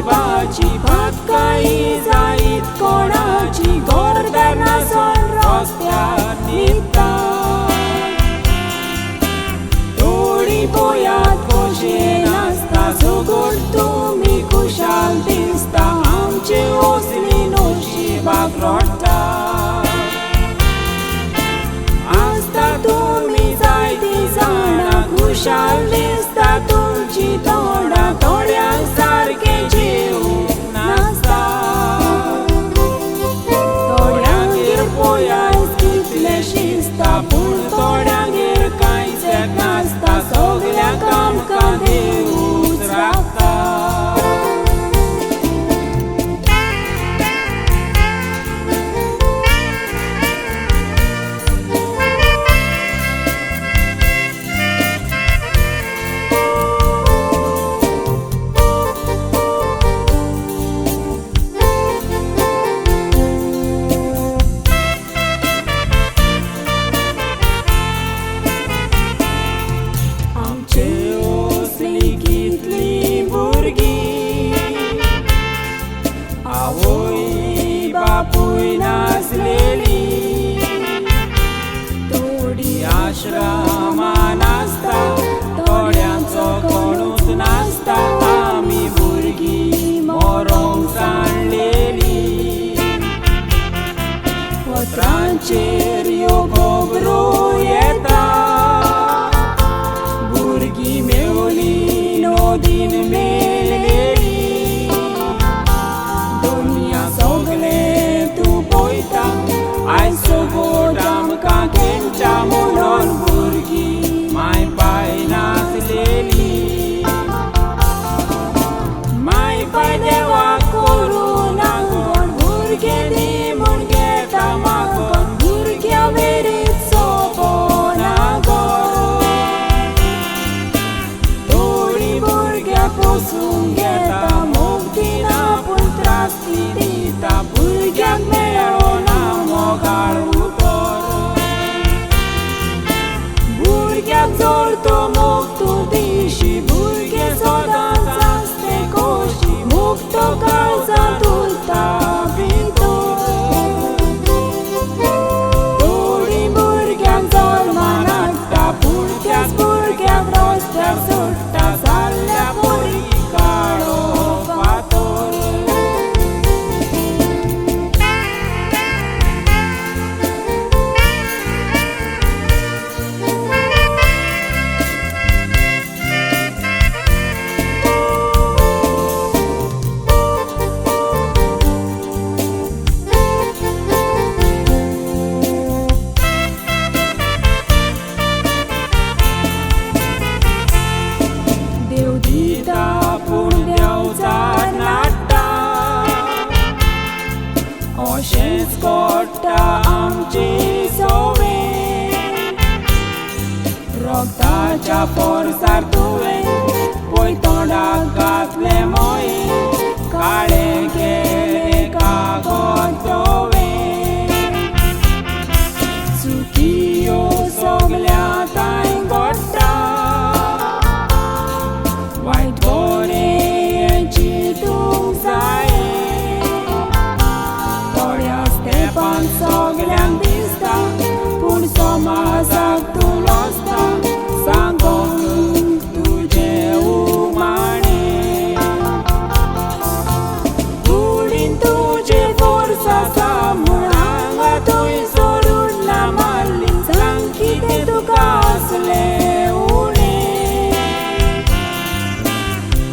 नशिबाची पातकाई जायत कोणाची गोरदार नासोन रस्त्यार न्हिदता. थोडी पोयात खोशयेन आसता सगट तुमी खुशाल दिसता आमचे असली नशिबाक रडटा. आसता तुमी जायती जाणां खुशाल दिसता तुमची तोंडां थोड्यांक सारकें जेवूंक नासता. थोड्यांगेर पोयात कितलें शिजता पूण थोड्यांगेर कांयच नासता सगल्यांक आमकां देवूच राखता. आवय बापूय नासलेली थोडी आश्रमान आसता थोड्यांचो कोणूच नासता आमी भुरगीं मरोंक सांडलेली. पत्रांचेर ह्यो खबरो येता भुरगीं मेवली नदीन मेलेली. सगलें तूं पळयता आयज सगट आमकां खेळटा म्हणून भुरगीं माय पाय नासलेली. माय पाय देवाक करून आंगण भुरगें दी म्हूण घेता मागण भुरग्यां वेरीत सोंपना घर. थोडीं भुरग्यांक पोसूंक घेता मोग दिना पूण त्रास ती दिता भुरग्यांक मेळना मोगाळ उतर. भुरग्यांक जर तो मोग तूं दिशी भुरगें सदांच आसतें खोशी मोग तो काळजांत उरता भितर. थोडीं भुरग्यांक जल्मान हाडटा पूण त्याच भुरग्यांक रस्त्यार सोडटा जाल्ल्या परी काळो फातर. देव दिता पूण देंवचार नाडटा अशेंच कोट्टा आमचे सवें रगताच्या फोर्सार तुवें पळय तोंडाक घातलें मोये काळें केलें कागद धवें. चुकी सगल्या तांय घडटा वायट बरें चिंतूंक जायें थोड्या स्टेपान सगल्यांक दिसता पूण समाजाक तूं लजता सांगोंक तुजें उमाणें. कुडीन तुजें फोर्स आसा म्हूण हांगा थंय सोडून ना मारली सांग कितें तुका आसलें उणें.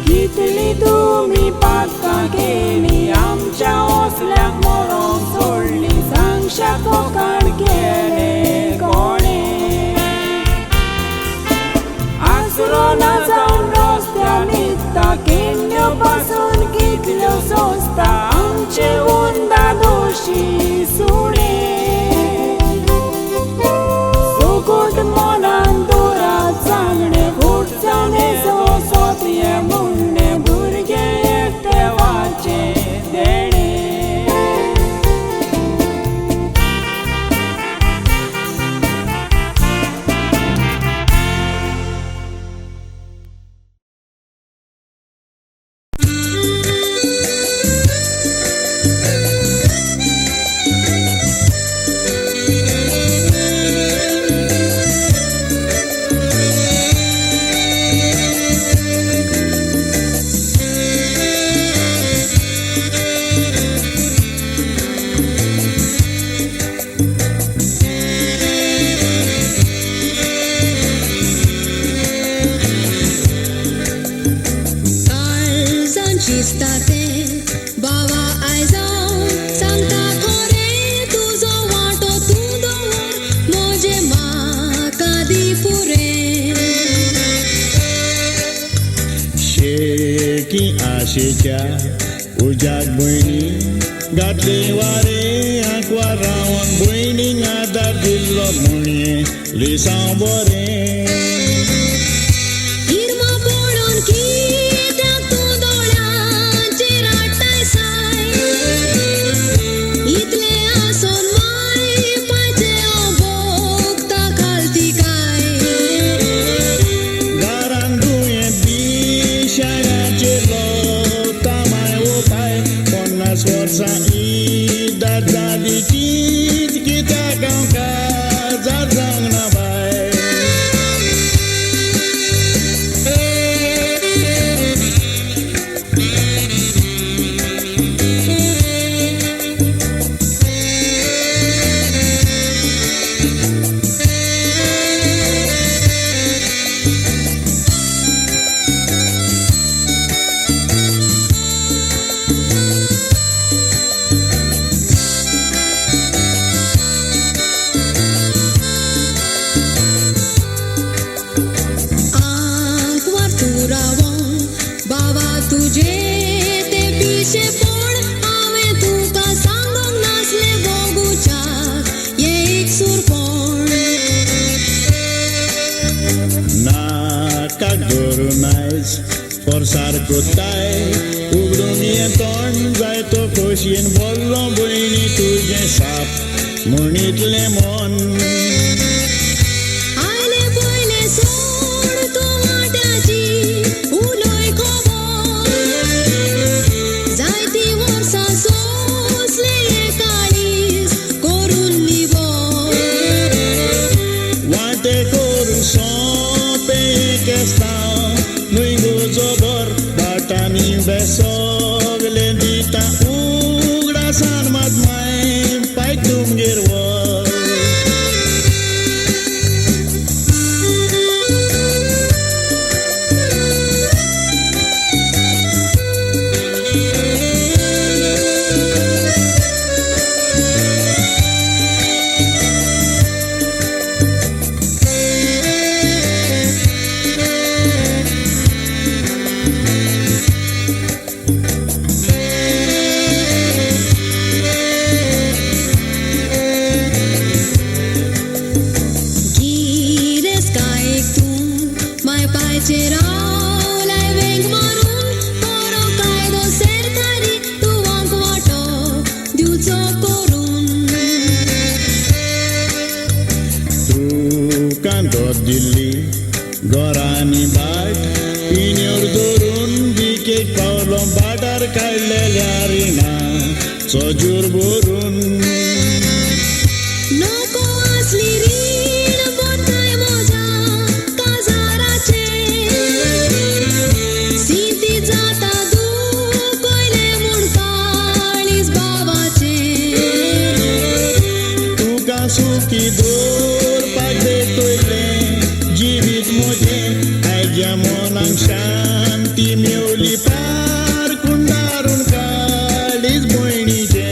कितली तुमी पातकां केली आमच्या असल्यांक मरोंक सोडली सांगशा कोकाण केलें कोणें. आसरो ना जावन रस्त्यार न्हिदता केन्ना पासून कितल्यो सोंसता आमचे उंदा दोशी सुणें. सगट मनान दवरात सांगणें फूट जावन सोंसत हें म्हणणें भुरगें एकटेवाचें. चिंतता तें बाबा आयज हांव सांगता खरें, तुजो वांटो तूं दवर, म्हजें म्हाका दी पुरें. शेकी आशेच्या उज्याक भयणी घातले वारे, आंकवार रावन भयणीक आदार दिल्लो मुणये लिसांव बरें. इरमा पळोवन कित्याक तूं दोळ्यांचेर हाडटाय साय, इतलें आसोन माय पायचें हांव भोगता खालतिकाय. घरान दुयेंत बिशाण्याचेर लोता माय ओ पाय, 50 वर्सां इदाद जाली तीच कित्याक हांव काजार जावंक ना बाय. आंकवार तूं रावोन बाबा तुजें तें पिशेपण हांवें तुका सांगूंक नासलें भोगुच्याक हें एक सुरपण. नाकाक धरून आयज फोर्सार कोत्ताय, उगडून हें तोंड जायतो खोशयेन बोल्लो भयणी तुजें साप म्हणितलें मन. आयलें पयलें सोड तूं वांट्याची उलय खबर, जायतीं वर्सां सोंसलें हें काळीज करून निवळ. वांटे करून सोंपें केस्तांव न्हय गो जबर, भाटांनी बेसगलें दिता उगडासान मात माय पाय तुमगेर व्हर. गिरेस्कायेक तूं माय पायचेर रावलाय वेंग मारून, बरो कायदो सरकारी तुवांक वांटो दिवचो करून. तुका दोत दिल्ली घरांनी बाट पिन्योर धरून बिकेक पावलो बाटार काडलेल्या रिणाचो जूर भरून. नको आसली रीण भरताय म्हज्या काजाराचेर, सिद्धी जाता दुखयलें म्हूण काळीज बाबाचें. तुका सुखी दवरपाक भेटयलें जिवीत म्हजें, आयच्या मनाक शांती मेवली पार कुंडारून काळीज भयणीचें.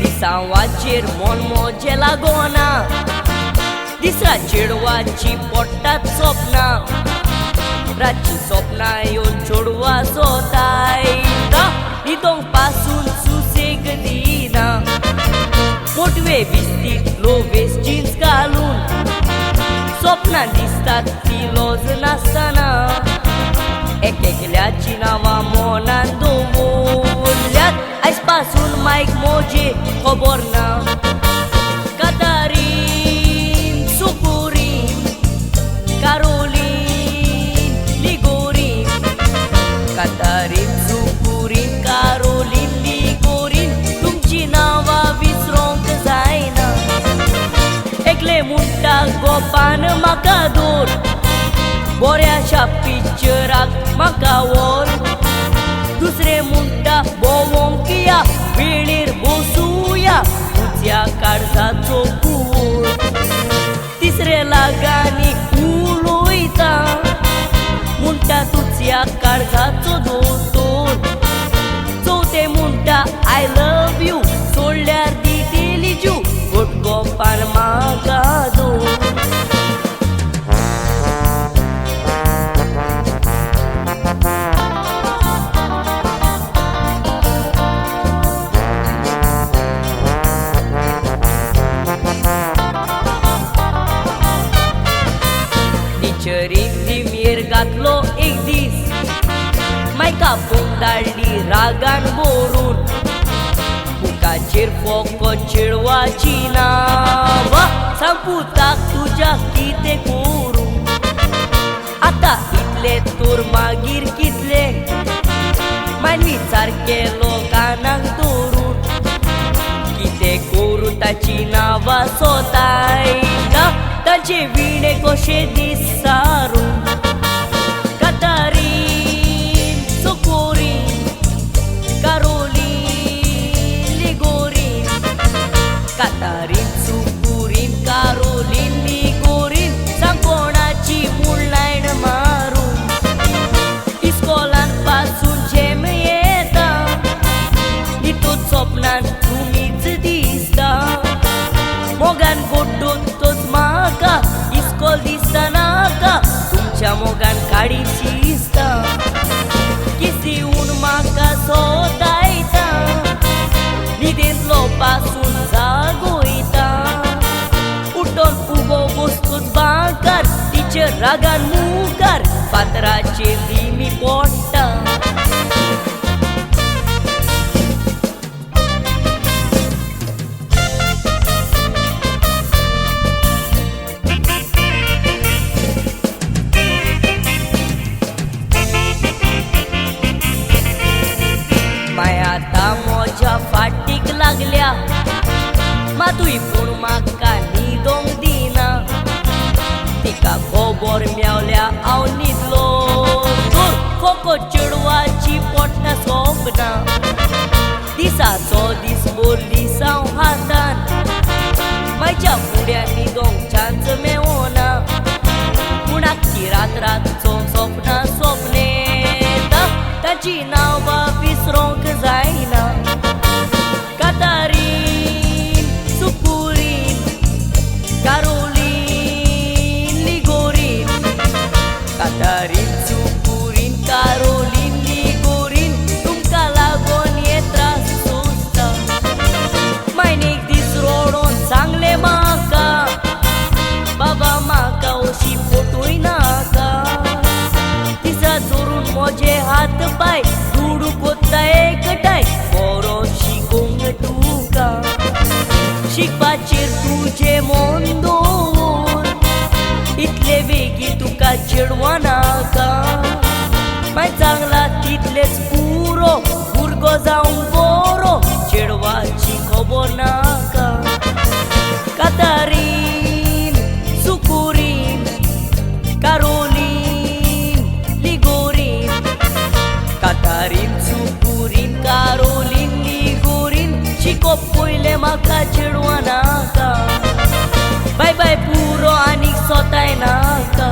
लिसांवाचेर मन म्हजें लागना, दिसरा चेडवाची पोटात सपनां, रातची सपनां येवन चेडवा सोताय, न्हिदोंक पासून सुसेग दिना. मोटवे विस्तीद लो वेस्ट जीन्स घालून सपनां दिसतात ती लॉज नासतना, एक एकल्याची नांवां मनान दवरल्यात आयज पासून मायक म्हजे खबर ना. कातारीन सुकुरीन कारोलीन लिगोरीन, कातारीन सुकुरीन. बऱ्याशा पिक्चराक म्हाका व्हर. दुसरें म्हणटा भोंवोंक या, वेळेर बसुया, तुज्या काळजाचो कूर. तिसरे लागांनी उलयता, म्हणटा तुज्या काळजाचो दोतोर. चवथे म्हणटा I love you, सोडल्यार दितेली जीव, गुटको पान म्हाका दवर. टिचरीन दिमयेर घातलो एक दीस, मायका फोन धाडली रागान भरून, बुकाचेर फोको चेडवाची नांवां, सांग पुताक तुज्या कितें करूं. आतां इतलें तर मागीर कितलें, मायन विचार केलो कानाक धरून, कितें करूं ताची नांवां सोदायता, ताचे विणे कशें दिसारू. कातारीन सोकोरीन कारोलीन लिगोरीन, कातारीन सुकुरीन कारोलीन लिगोरीन, सांग कोणाची म्हूण लायन मारूं. इस्कोलान पासून झेम येता, हितूंत सपनान तुमीच दिसता, मोगान गोड्डून तोच म्हाका इस्कोल दिसता नाका, तुमच्या मोगान काडी शिजता, किसी म्हाका सोदायता, न्हिदेंतलो पासून जागोयता. उठोन उबो बसतूच बांकार, टिचर रागान मुखार, फातराचेर दिमी पडटा. आतां म्हज्या फाटीक लागल्या, मातूय पूण म्हाका न्हिदोंक दिना, तिका खबर मेवल्या हांव न्हिदलो तर फोको चेडवाची पडटा सपनां. दिसाचो दीस भरली साव हातान, मायच्या फुड्यान न्हिदोंक चान्स मेवना, पूण आख्खी रात रातचो सपनां सपनेता, ताची नांवां विसरोंक जायना. कातारीन सुकुरीन कारोलीन लिगोरीन, कातारीन सुकुरीन कारोलीन लिगोरीन, तुमकां लागोन हे त्रास सोंसता. मायन एक दीस रोडोन सांगलें म्हाका, बाबा म्हाका अशी फटोय नाका, दिसा धरून म्हजे हात पांय दुडू कोत्ता एकठांय, बरो शिकोवंक तुका, शिकपाचेर तुजें मन दवर, इतले बेगीन तुका चेडवां नाका. मागीर सांगलां तितलेंच पुरो, भुरगो जावंक बरो, चेडवाची खबर नाका. कातारीन सुकुरीन कारोलीन लिगोरीन, कातारीन सुकुरीन कारोलीन लिगोरीन, शिकोवप पयलें म्हाका चेडवां नाका, बाय बाय पुरो आनीक सोताय नाका.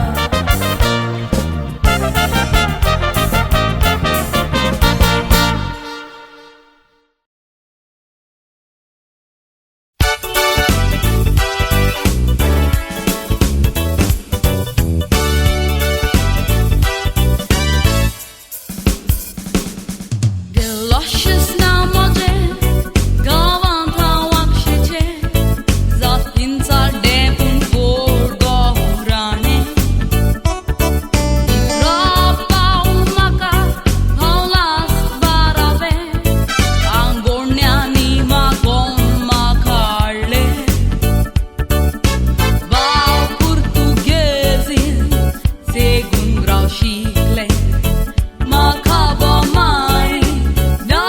शिकले म्हाका बो माय ना.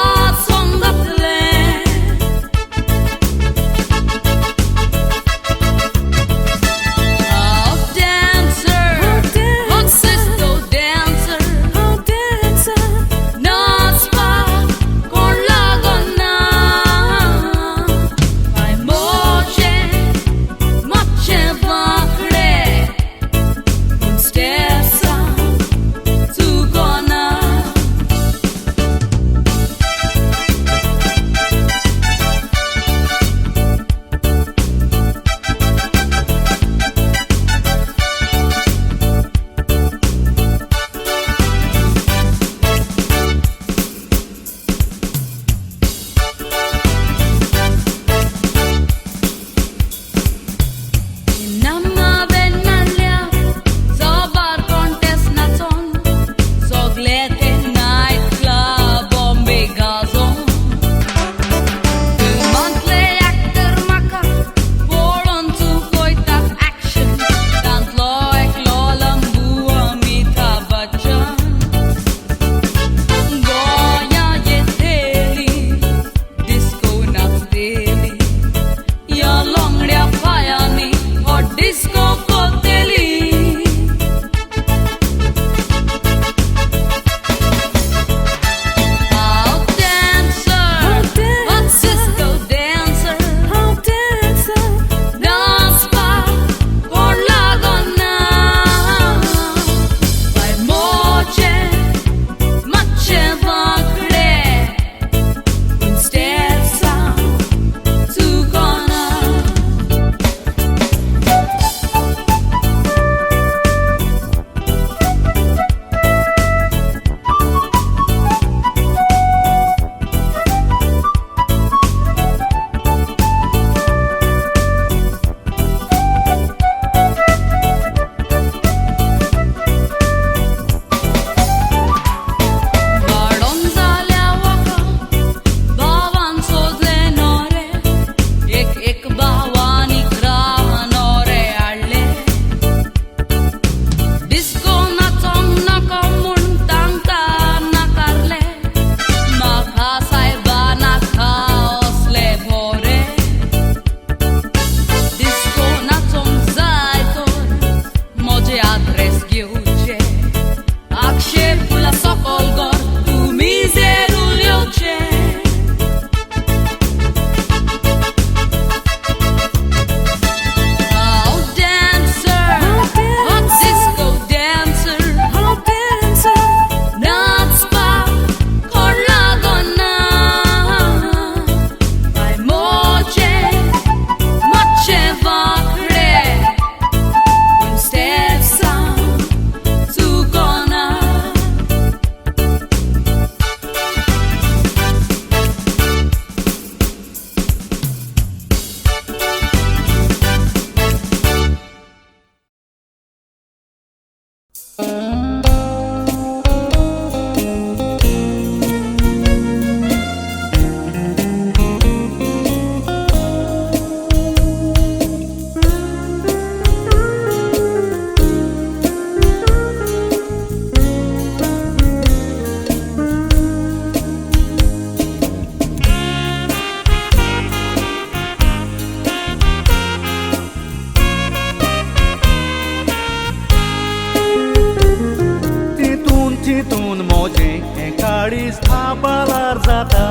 दीस आबालार जाता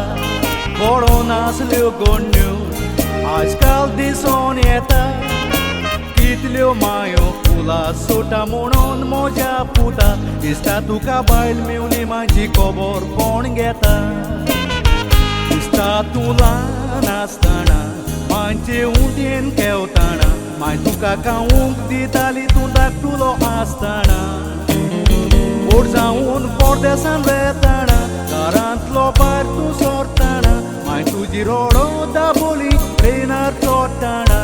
पडोन आसल्यो गोडण्यो आजकाल दिसोन येता कितल्यो मायो फुलां सोडटा म्हणून म्हज्या पुता दिसता तुका बायल मेवली म्हाजी खबर कोण घेता दिसता तूं ल्हान आसतना मांचे उंटयेन खेवताना माय तुका खावंक दिताली तूं धाकटुलो आसतना व्हड जावन परदेसान वेताना घरांतलो भायर तूं सरताना माय तुजी रोडो दाबोली ट्रेनार चडटाना.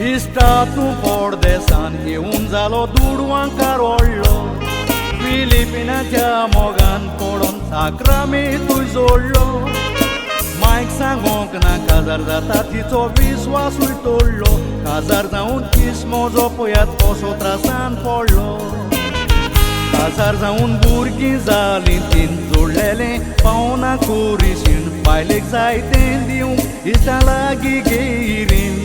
इश्टा तूं परदेसान येवन जालो दुडवांकार व्हडलो फिलिपिनाच्या मोगान पडोन साक्रामे तूं जोडलो मायक सांगोंक ना काजार जाता तिचो विस्वासूय तोडलो काजार जावन दीस म्हजो पळयात कसो त्रासान पडलो काजार जावन भुरगीं जालीं तीन जोडलेलें पावना कोरिशीण बायलेक जाय तें दिवंक इश्टा लागीं घेयरीन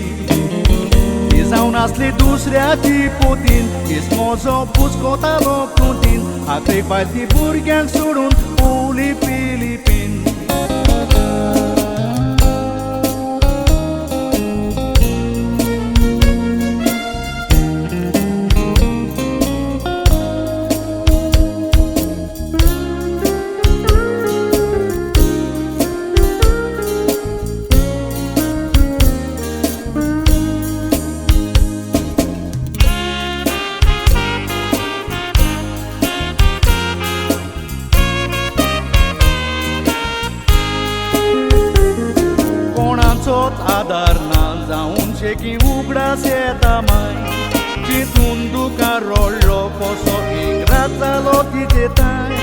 जावन आसली दुसऱ्याची पोतीन दीस म्हजो पुचकोतालो कुंतीन आखरी बायल ती भुरग्यांक सोडून उली फिलिपीन. आदार ना जावन शेकी उगडास येता माय चिंतून दुकां रडलो कसो इंग्रात जालो तिचे ताय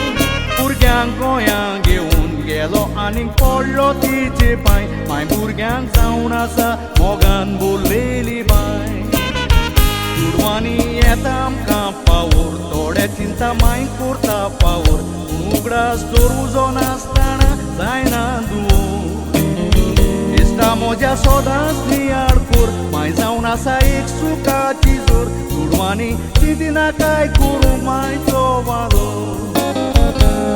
भुरग्यांक गोंयांक घेवन गेलो आनीक पडलो तिचे पांय माय भुरग्यांक जावन आसा मोगान बोल्लेली बाय दुडवांनी येता आमकां पावोर थोडे चिंता माय करता पावोर उगडास दवरुजो नासतना जायना दुवोर इश्टा म्हज्या सदांच नियाळ कोर माय जावन आसा एक सुखाची जोर दुडवांनी चिंतिना काय करूं मायचो वालोर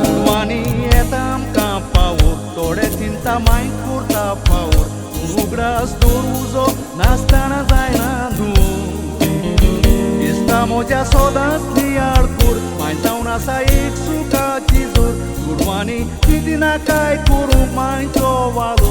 दुडवांनी येता आमकां पावोर थोडे चिंता माय करता पावोर उगडास दवरुजो नासतना जायना दुवोर इश्टा म्हज्या सदांच नियाळ कोर माय जावन आसा एक सुखाची जोर दुडवांनी चिंतिना काय करूं मायचो वालोर.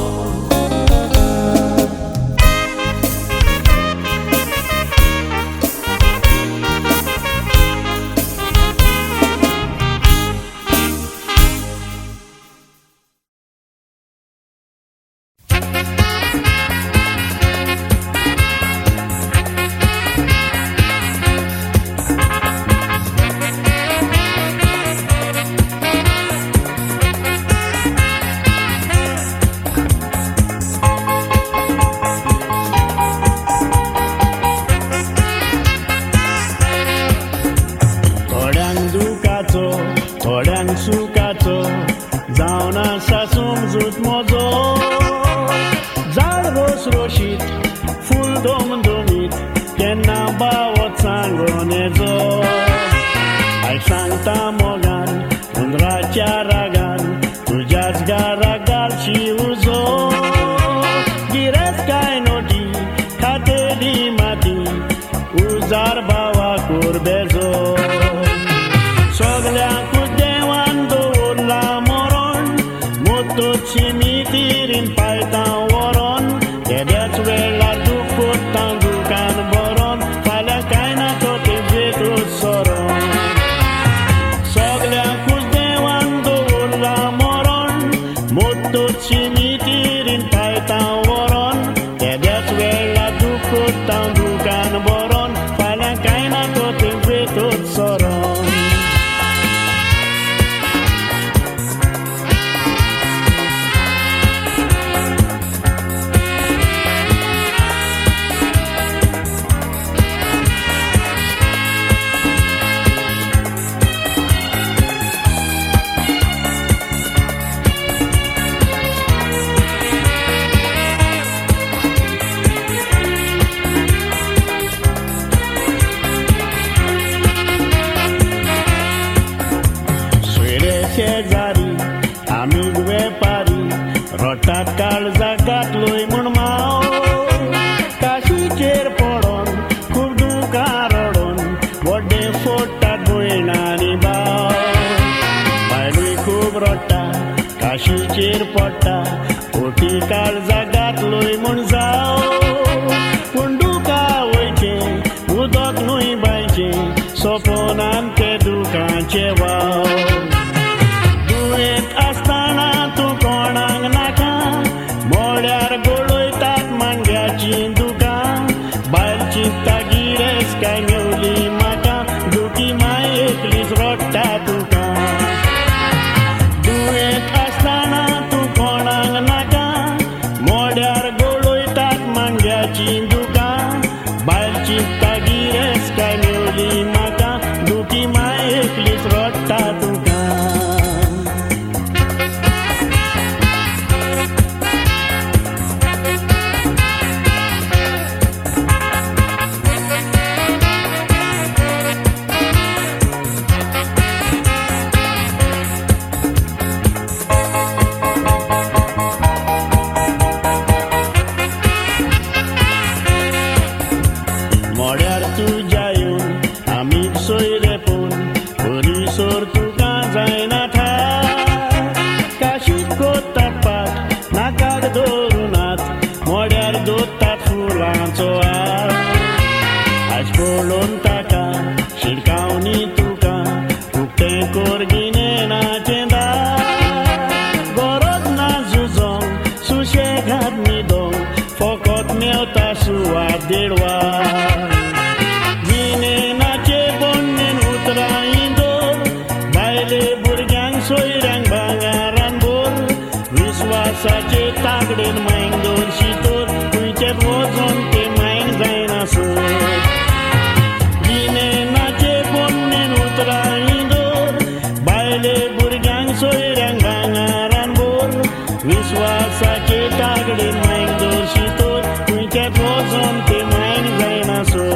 दुकान बरोन फाल्यां कांय ना तो तें. काशीचेर पडटा ओटी काळजा घातलोय म्हूण जाव पूण दुका वयचें उदक न्हय बांयचें सपनान ते दुकांचे वाव दुयेंत आसतना तूं कोणाक नाका मोड्यार गोळयतात मांड्याची दुकां बायल चिंता गिरेस काय मेवली म्हाका दुखी माय एकलीच रडटा तुका दुयेंत आसतना तूं कोणाक नाका मोड्यार गोळयतात मांड्याची दुकां बायल चिंता गिरेस काय मेवली म्हाका दुखी माय एकलीच रडटा तुका. मोड्यार तुज्या येवन आमी सोयरेपून परिसर तुका जायना काशीक कोत्तात पाट नाकाक दवरुनात मोड्यार दवरतात फुलांचो हार आयज पळोवन ताका शिडकावणी तुका उक्तें कोरगिनेनाचें दार गरज ना झुजोंक सुशेगाद न्हिदोंक फकत मेवता सुवात देडवा विश्वासाचे तागडेन मायन दवरशी तर खंयचेच वचोन ते मायन जायना सर गिन्यानाचे पोन्नेन उतरां दवर बायले भुरग्यांक सोयऱ्यांक भांगारान भर विश्वासाचे तागडेन मायन दवरशी तर खंयचेच वचोन ते मायन जायना सर.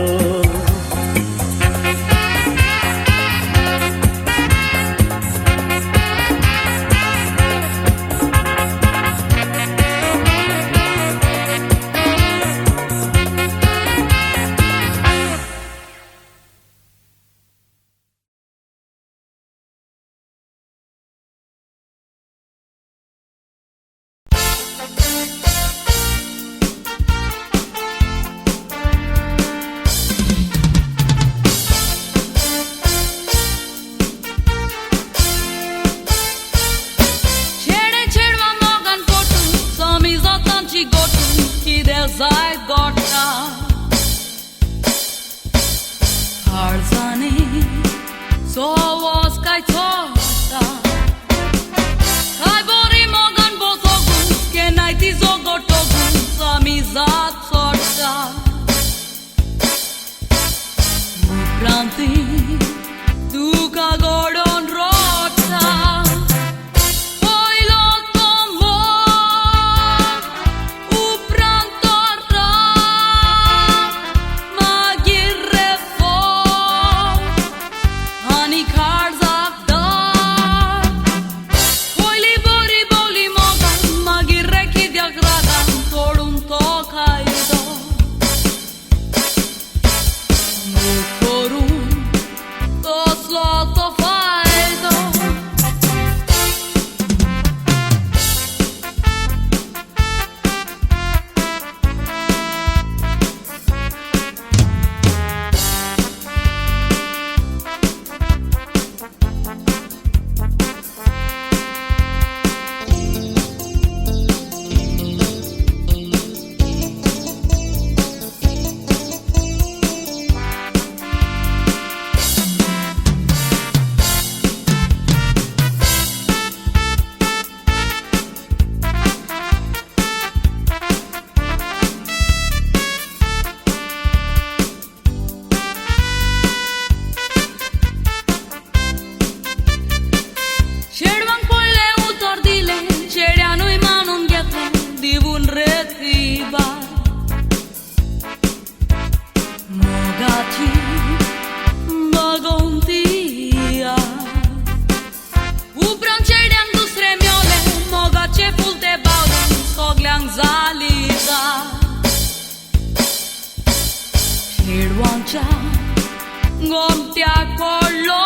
गोमट्या कोडलो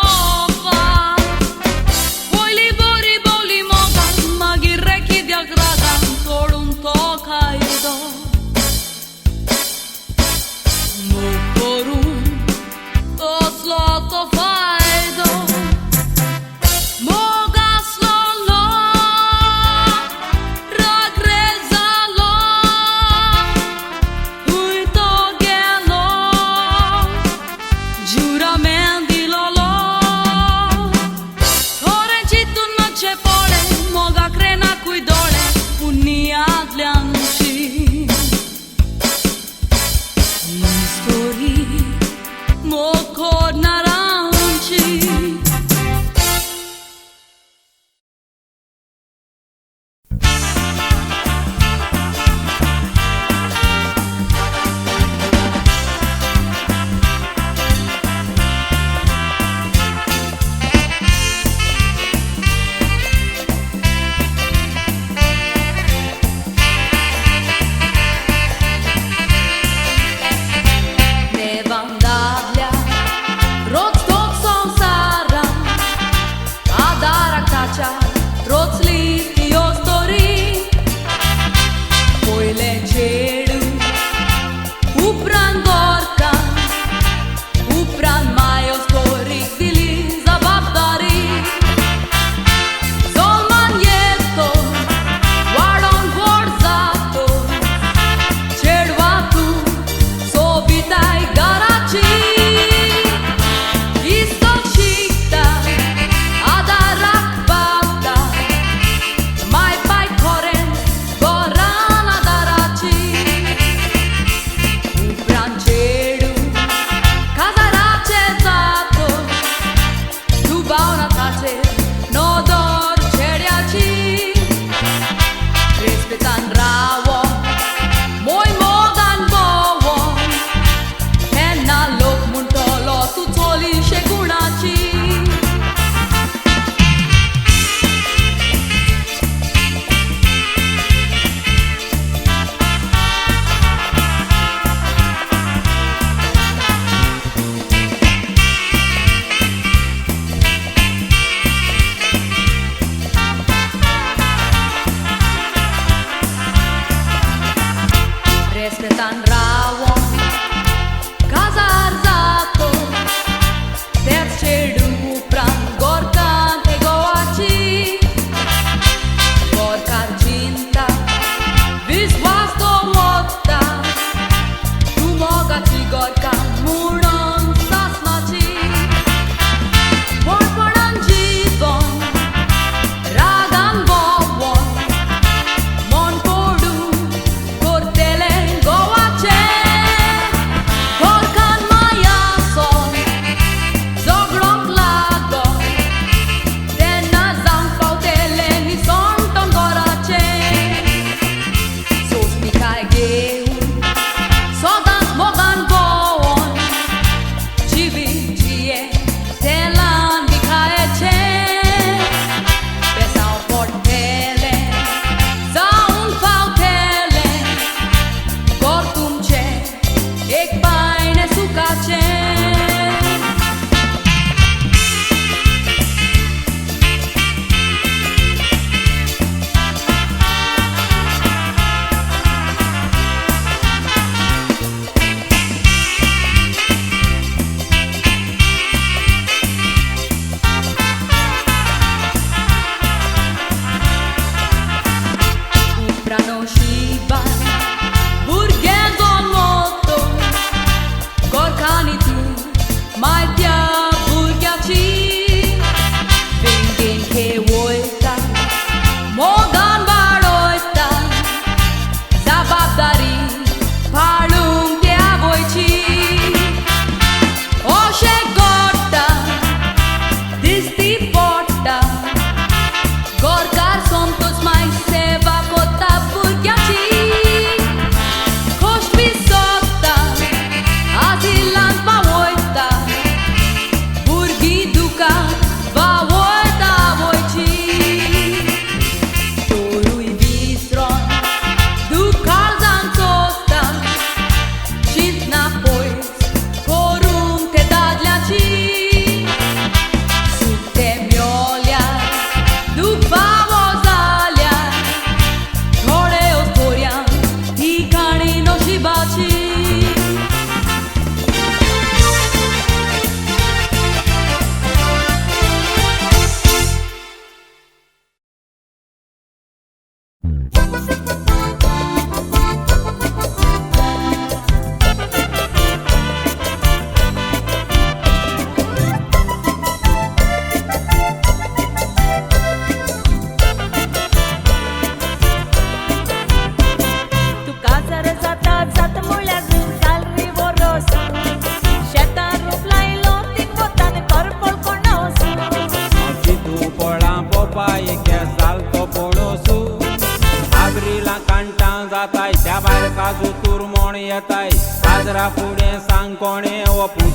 पयली बरी बोली मोगान मागीर फायदो? मोग करून कसलो तो फायदो? मोग आसलोलो राग रे जालो, खंय तो गेलो जुरामेंत दिलोलो. खरें चिंतून मातशें पळय, मोगाक रे नाकूय दोळे पुनियांतल्यानशी. ही स्टोरी मोग करणारांची. देवान दादल्या रोज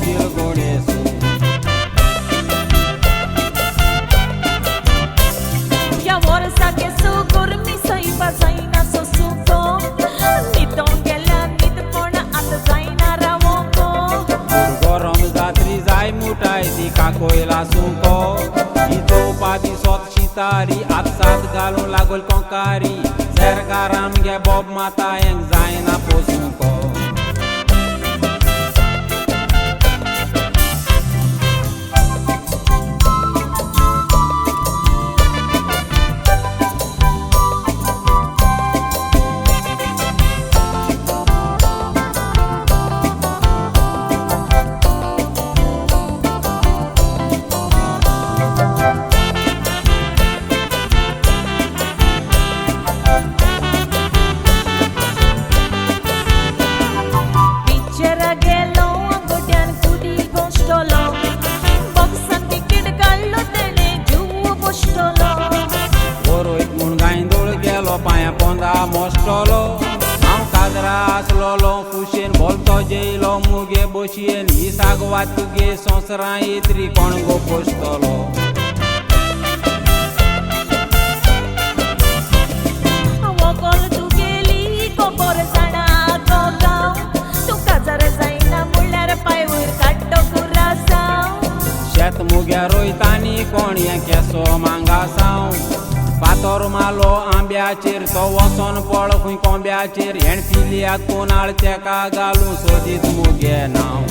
पिलगोणेसू. ह्या वर्सा केसो गरमी सैबा जायना सोसूंक न्हिदोंक गेल्यार न्हिदपण आतां जायना रावोंक. गरम जात्री जाय मुठाय ती काकोयला सुंको ही चोवपा दिसत शितारी आपसात घालूं लागल कोंकारी सरकार आमगे बोब माता हेंक जायना पोसूंक. पांया पोंदा मोस्टलो हांव काजरा आसलोलो फुशेन बोलतो जेयलो मुगे बशयेन ही सागवात तुगे संवसारां येतरी कोण गो पोसतलो. वोगोल तुगेली खबर जाणा गो गांव तूं काजार जायना म्हणल्यार पांय वयर काडटो कुरासांव. शेत मुग्या रोयतानी कोण हें केसो मांगासांव फातर मालो आंब्याचेर तो वचोन पळ खंय कोंब्याचेर हेण पिलियाक कोनाळ तेका घालूं सोदीत मुगे नांव.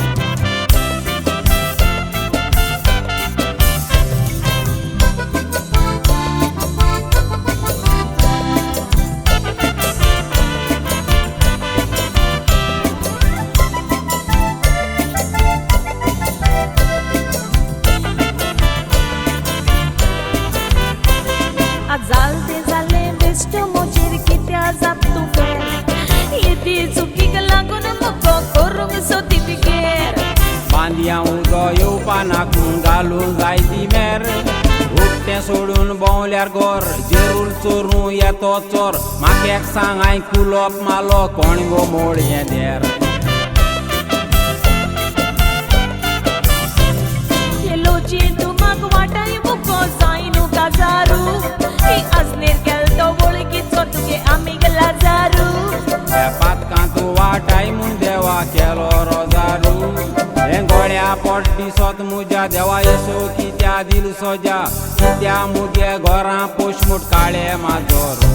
जालते जालें बेश्ट म्हजेर कित्या जात तूं फेर येदी चुकीक लागून मुको करूंक सोदी गेर. बांदया उदो येवपा नाक म्हूण घालूं जाय ती मेर उकतें सोडून भोंवल्यार गोर जेरूल चोरूं येतो चोर म्हाका एक सांग हांवें कुलोप मालो कोण गो मोड हें देर. लोची तूं म्हाका वाटाय मुको जाय न्हू काजारू आजनेर गेल तो वळखीचो तुगे आमीग लाजारू. ह्या पातकां तूं वाटाय म्हूण देवा केलो रोजारू हें गोळ्या पोट दिसत मुज्या देवा येसो कित्या दिल सोज्या कित्या मुगे घरां पोशमूट काळे माजोर.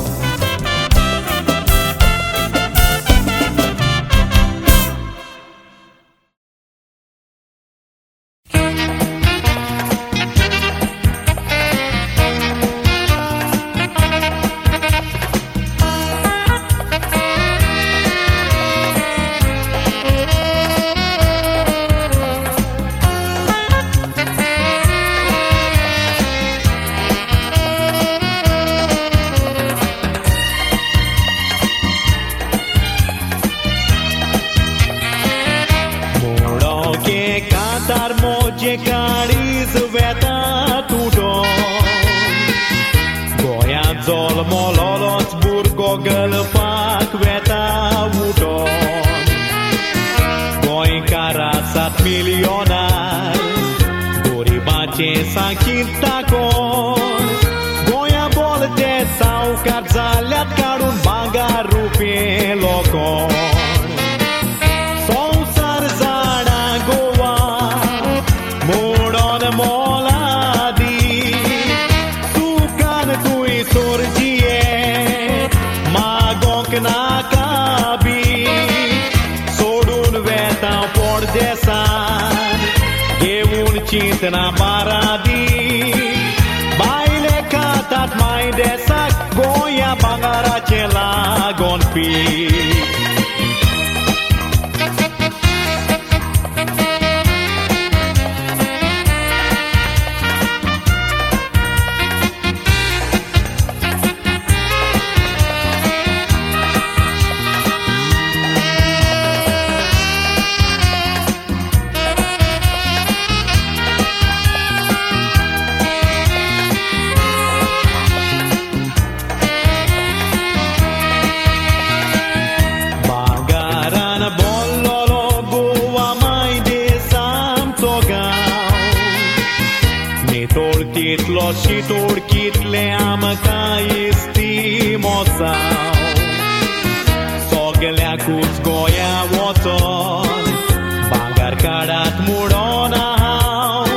जल्मलोच भुरगो गलपाक वेता उठोन गोंयकारा 7 मिलियोनार गरिबाचें सांगिता कोण गोंया बोल ते सावकार जाल्यात काडून भांगर रुपये लोकोण संवसार जाणा गोवा म्हणून मोलादी सुखान तुय सोरजिये मागोंक नाका बी सोडून वेता परदेसान घेवन चिंतना बारादी बायले खातात माय देसाक गोंया भांगराचें लागोन पीक. कितलो शितोड कितले आमकां इस्ती मोसांव सगल्याकूच गोंया वचोन भांगर काडात म्हणून हांव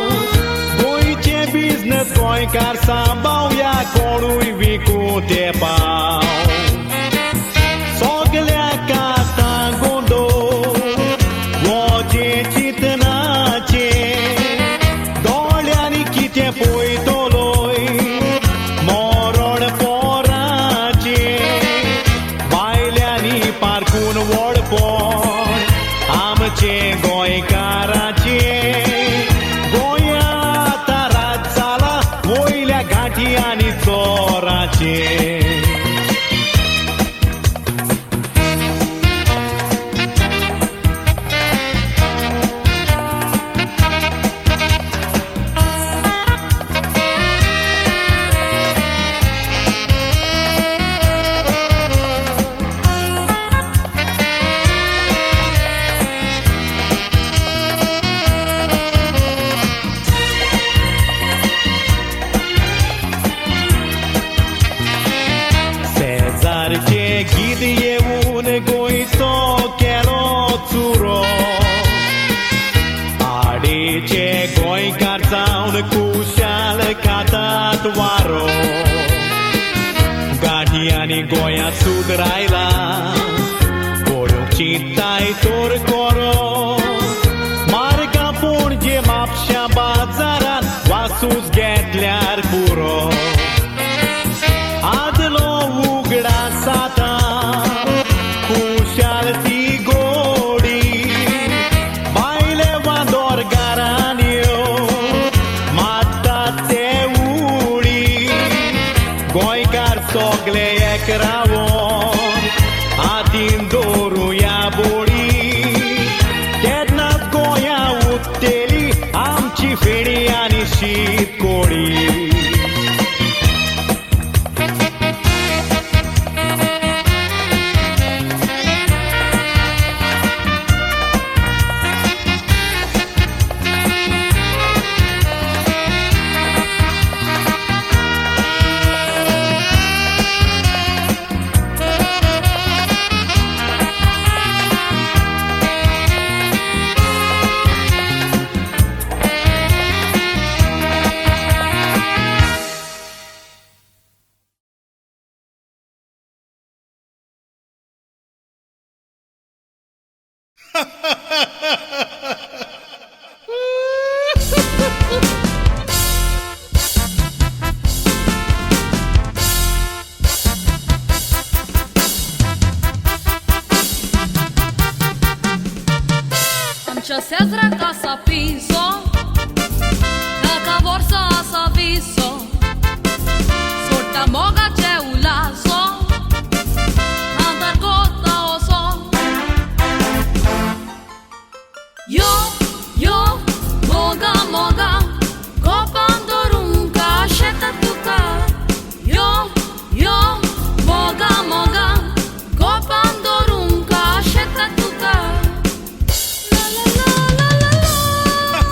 गोंयचे बिजनस गोंयकार सांबावया कोणूय विकूं ते पाव सगल्याक आतां गोंदो वोचें चिंतनाचें दोळ्यांनी कितें पळयतलोय मरण पोराचें बायल्यांनी पारकून व्हडपण आमचें गोंयकाराचें गोंया आतां रात जाला वयल्या घांटी आनी चोराचें. शेजारचे गीत येवन गोंयचो केलो चुरो आडेचे गोंयकार जावन खुशाल खातात वारो गांठयांनी गोंया सुदरायला पळोवंक चिंताय तर कोरो मार्गा पणजे म्हापश्या बाजारान वासूच घेतल्यार पुरो आदलो उगडास आतां खुशाल ती गोडी बायले वांदोर घरान यो मारतात ते उडी गोंयकार सगले एक रावोन हातीन दवरुया बोडी तेन्नाच गोंया उत्तेली आमची फेणी आनी शीत कोळी. आमच्या शेजराक आसा पिसो काका वर्सां आसा विसो सोडटा मोगाचे उलासो खांदार कोता असो यो यो मोगा मोगा गोपान धरूंक आशेता तुका यो यो मोगा मोगा गोपान धरूंक आशेता तुका. La la la la la la.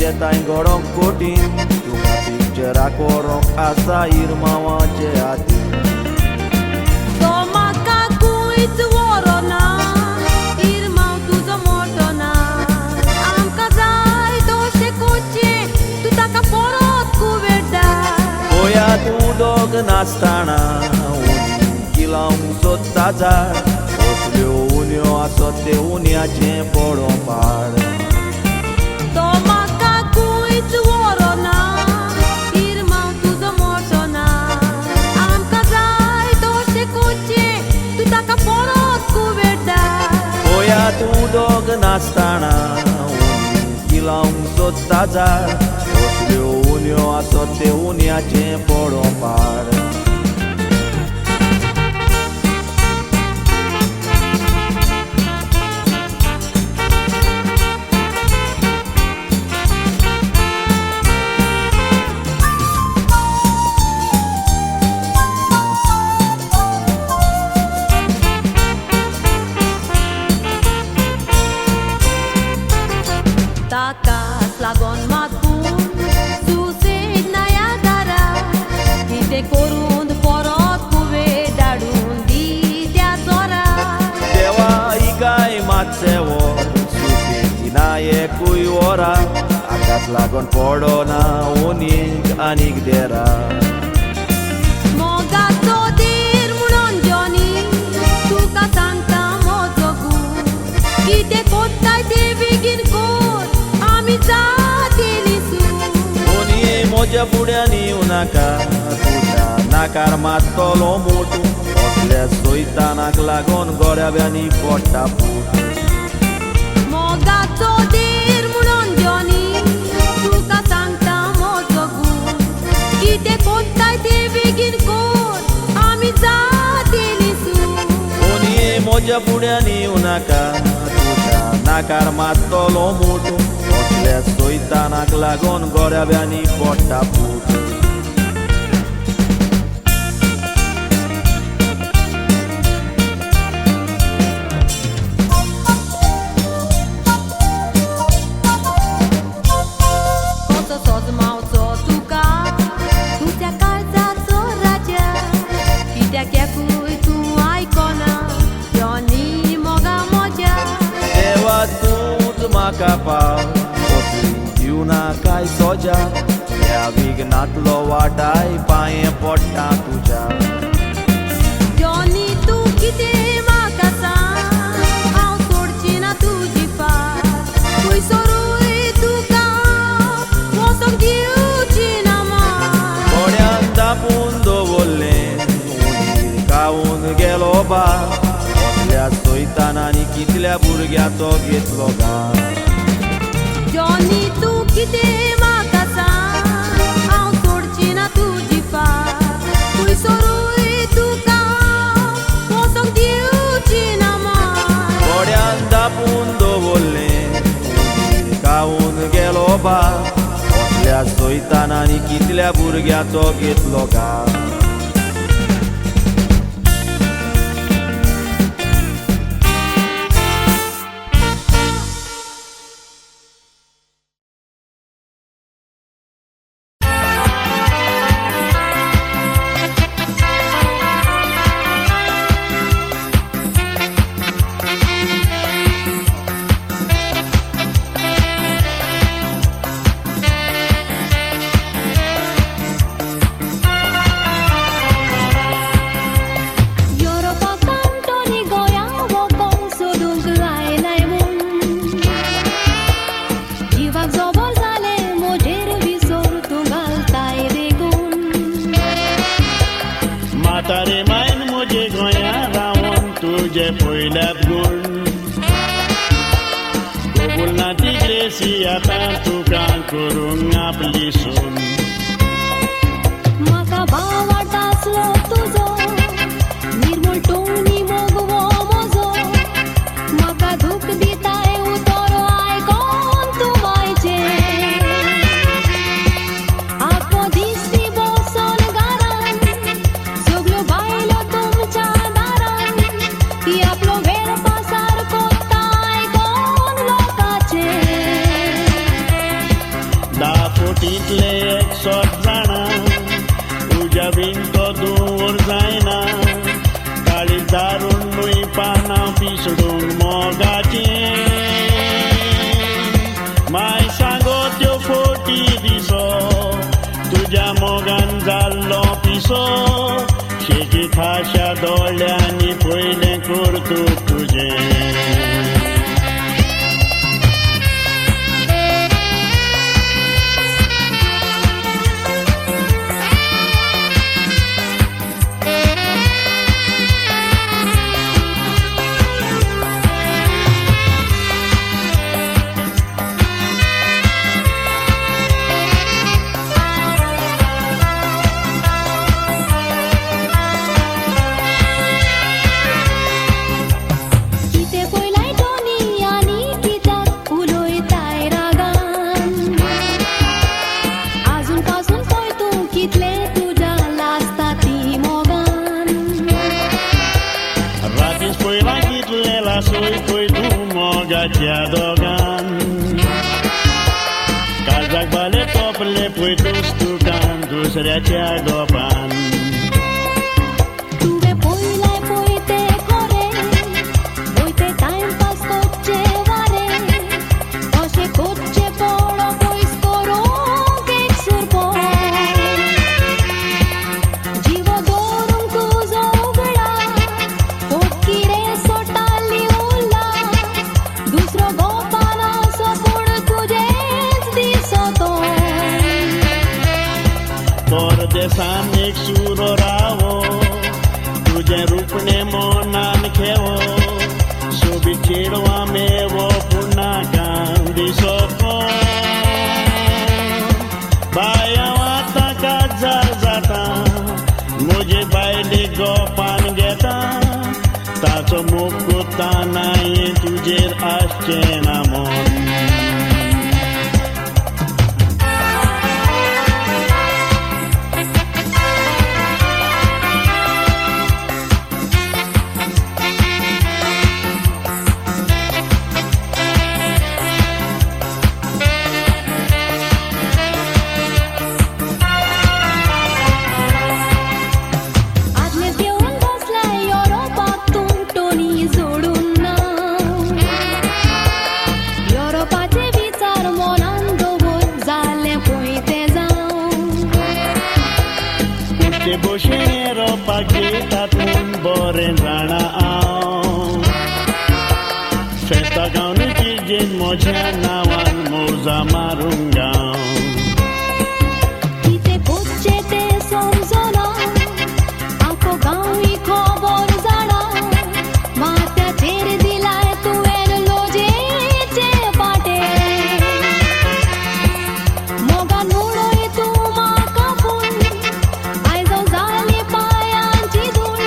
शक्यताय घडोवंक कठीण तुका पिक्चराक व्हरोंक आसा इरमांवाचे हातीन. तो म्हाका खंयच व्हरोना इरमांव तुजो मोटो ना आमकां जाय तशें करचें तूं ताका परत कुवेट धाड. गोंयांत उदक नासतना उनी किलावंक सोदता झाड कसल्यो उन्यो आसत ते उन्याचें पडों पाड. तो म्हाका खंयच व्हरोना इरमांव तुजो मोटो ना आमकां जाय तशें करचें तूं ताका परत कुवेट धाड. गोंयांत उदक नासतना उनी किलावंक सोदता झाड कसल्यो उन्यो आसत ते उन्याचें पडों पाड. ताकाच लागोन मातून सुसेग नया दारा कितें करून परत कुवेट धाडून दी त्या चोरा. देवा हिकाय मातशें व्हर सुसेग दिना एकूय वरा आकाश लागोन पडना उनीक आनीक देरा. मोगाचो देर म्हणून जॉनी तुका सांगता म्हजो गूण कितें कोत्ताय तें बेगीन कोर आमी जातेली सून. उनी म्हज्या फुड्यान येवं नाका तुज्या नाकार मारतलो मोटू असल्या सोयतानाक लागोन गोऱ्याब्यांनी पडटा फूट. मोगाचो देर म्हणून जॉनी तुका सांगता म्हजो गूण कितें कोत्ताय तें बेगीन कोर आमी जातेली सून. उनी म्हज्या फुड्यान येवं नाका तुज्या नाकार मारतलो मोटू असल्या सोयतानाक लागोन गोऱ्याब्यांनी पडटा फूट. कसो सोजमावचो तुका तुज्या काळजाचो राजा कित्याक एकूय तूं आयकना जॉनी मोगा म्हज्या. देवा तूंच म्हाका पाव कसली दिवना काय सोजा ह्या विघ्नांतलो वाटाय पांये पडटा तुज्या. जॉनी तूं कितें म्हाका सांग हांव सोडची ना तुजी फाट खंयसरूय तुका वचोंक दिवची ना मात. गोड्यान दापून दवरलें उंदीर खावन गेलो बा कसल्या सोयतानांनी कितल्या भुरग्याचो घेतलो गा. जॉनी तूं कितें म्हाका सांग हांव सोडची ना तुजी फाट खंयसरूय तुका वचोंक दिवची ना मात. गोड्यान दापून दवरलें उंदीर खावन गेलो बा कसल्या सोयतानांनी कितल्या भुरग्याचो घेतलो गा. म्हातारे मायन म्हजे गोंया रावन तुजे पयल्यात गूण कबूल ना ती ग्रेसी आतां तुका करूंक आपली सून. म्हाका भावार्थ आसलो तुजो निर्मळ टोनी मोगवो म्हजो म्हाका दूख दिताय उतर आयकोन तूं मायचें आत्मो दिसती बसोन घरान सगल्यो बायलो तुमच्या दारान ती आपलो वेळ पासार कोत्ता आयकोन लोकाचें. तुज्या मोगान जाल्लो पिसो शेकी थाश्या दोळ्यांनी पयलें करतूत तुजें. काजाक बाले तोपले पळय दुसतुकान दुसऱ्याच्या गोपान. तुवें पयलाय पळय तें खरें पळय तें टायमपास करचें वारें अशें करचें पडो पयस करूंक एक सुरपो जिवो दवरूंक तुजो उगडा फोटकिरे सोटाली उरला दुसरो गोपान असो पूण तुजेंच दिसतो. परदेसान एक सुरो रावो तुजें रुपणें मनान खेवो सोबीत चेडवां मेवो पूण नाका दिसो बाय हांव आतां काजार जाता म्हजे बायलेक गोपान घेता ताचो मोग कोत्ता नाय तुजेर आसचें ना मन. भशेन रोपाक घेतात म्हूण बरें जाणा हांव फेस्ता गावन किजेन म्हज्या नांवान मोजा मारूंक गांव. कितें करचें तें समजना आखो गांवूय खबर जाणा माथ्याचेर दिलाय तुवें लोजेचे पाटे मोगान उडय तूं म्हाका पूण आयज जाली पांयांची धूळ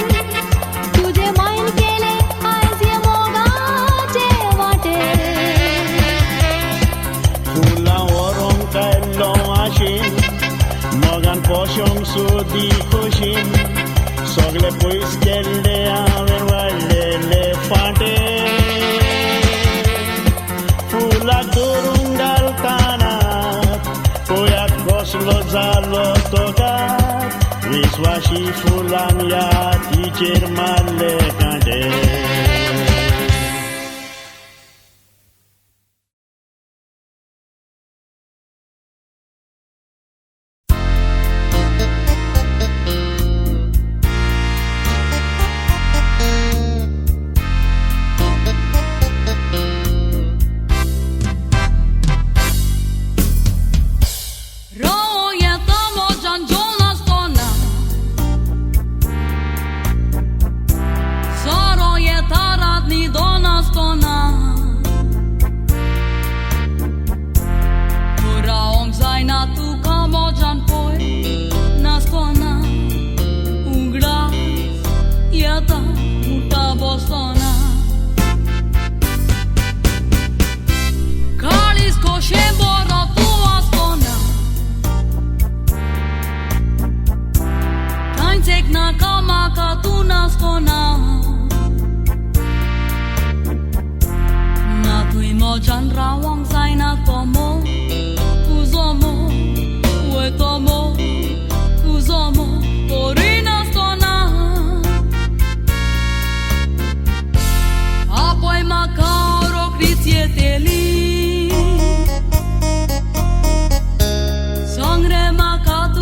तुजे मायन केले आयज हे मोगाचे वाटे. फुलां व्हरूंक आयल्लो आशेन मोगान पोशोंक सोदी खोशीन सगळे पयस केल्ले हांवें वाडलेले फांटे फुलाक दवरूंक घालताना पळयात कसलो जालो तो गात विस्वाशी फुलान ह्या तिचेर मारले कांटे. Sangre maka.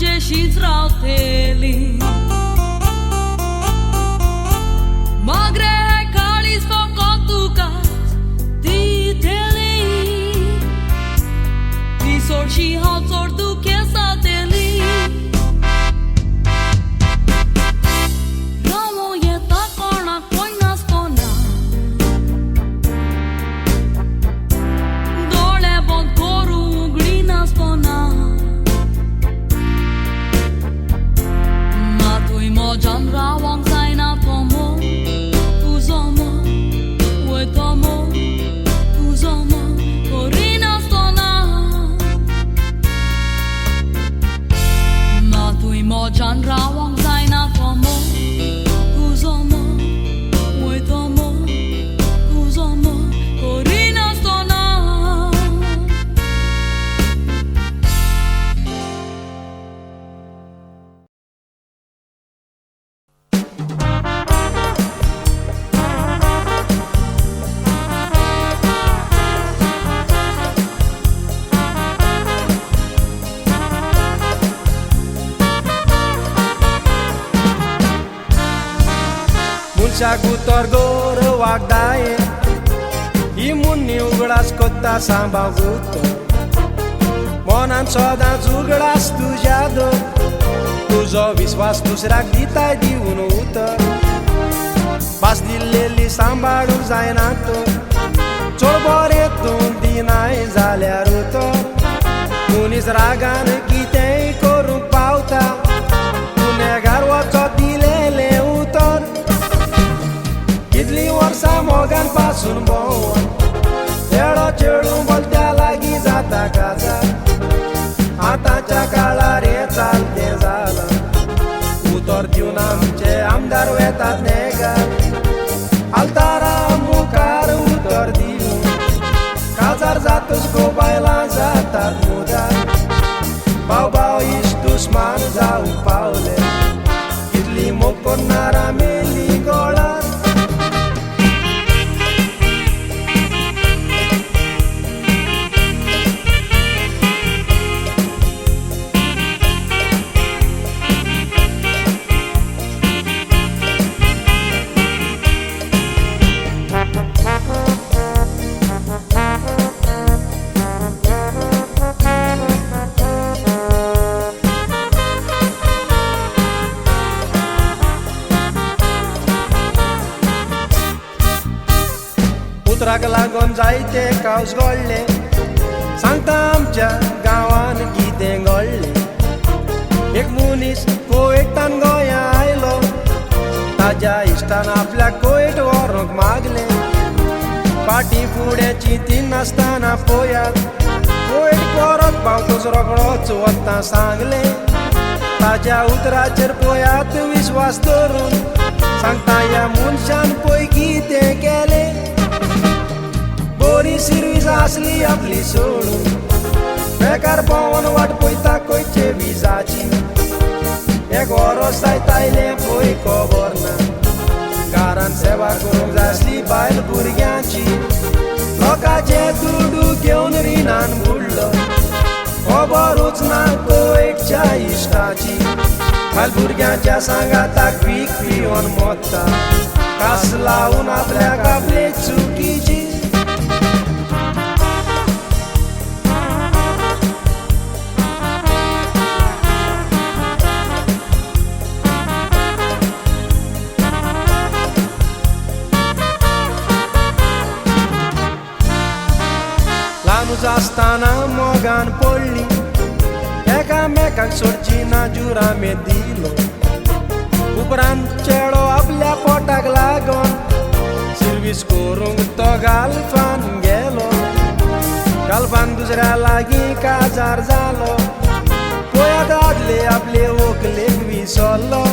तुजेशीच रावतली. मागरे काळीज फकत तुकाच दितली, ती सोडशी हांव चड दुखेसातली. रावो येता कोणाक पळयनासतना, दोळे बंद करूं उगडिनासतना, मातूय म्हज्यान रावंक जायना तो मोग तुजो मोग, वय तो मोग तुजो मोग करिनासतना, मातूय म्हज्यान रावंक जायना तो मोग तुजो मोग, वय तो मोग तुजो मोग करिनासतना. मनशाक उतर गौरवाक दाये ही मुन्नी उगडास कोत्ता सांबाव उतर मनान सदांच उगडास तुज्या दर तुजो विस्वास दुसऱ्याक दिताय दिवन उतर भास दिल्लेली सांबाळूंक जायना तर चड बरें तूं दिनाय जाल्यार उतर मनीस रागान कितेंय करूंक पावता गुन्हेगार वचत दिलेलें उतर कितलीं वर्सां मोगान पासून भोंवन चेडो चेडूं बोलत्या लागीं जाता काजार आतांच्या काळार हें चालतें जालां उतर दिवन आमचे आमदार वेतात नेगार आल्तारा मुखार उतर दिवन काजार जातच गो बायलां जातात मुदार भाव भाव इश्ट दुस्मान जावंक पावले कितली मोग करणारा मेली गोळार. उतराक लागून जायते कावस घडले सांगता आमच्या गांवान कितें घडलें. एक मनीस कोयटान गोंया आयलो ताज्या इश्टान आपल्याक कोयट व्हरूंक मागलें फाटीं फुडें चिंतिनासतना पळयात कोयट परत पावतच रोखडोच वता सांगलें ताज्या उतराचेर पळयात विस्वास धरून सांगता ह्या मनशान पळय कितें केलें. बरी सिर्वीस आसली आपली सोडून बेकार भोंवन वाट पळयता खंयचे विजाची एक वरोस जायत आयलें पळय खबर ना घरान सेवा करूंक जाय आसली बायल भुरग्यांची लोकांचे दुडू घेवन रिणान बुडलो खबरूच ना कोयटच्या इश्टाची बायल भुरग्यांच्या सांगाताक वीख पिवन मोत्ता कास लावन आपल्याक आपले चुकीची. ल्हानूच आसतना मोगान पडली एकामेकाक सोडची ना जुरामे दिलो उपरांत चेडो आपल्या पोटाक लागोन सिर्वीस करूंक तो गाल्फान गेलो गाल्फान दुसऱ्या लागीं काजार जालो पळयात आदले आपले व्हंकलेक विसरलो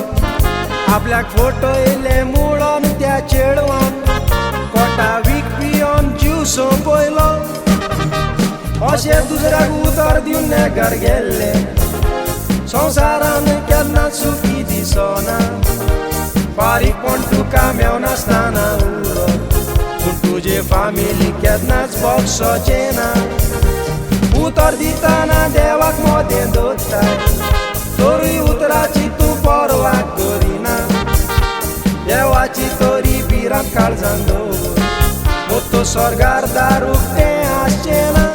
आपल्याक फटयलें म्हणून त्या चेडवान कोटा वीख पिवन जीव सोंपयलो. अशें दुसऱ्याक उतर दिवन नेगार गेल्ले संवसारान केन्ना सुखी दिसना बारीकपण तुका मेवनासतना उरो पूण तुजे फामिली केन्नाच बक्षचें ना. उतर दितना देवाक मदें दवरताय काळजान दवर मोतो स्वर्गार दार उक्तें आसचें ना.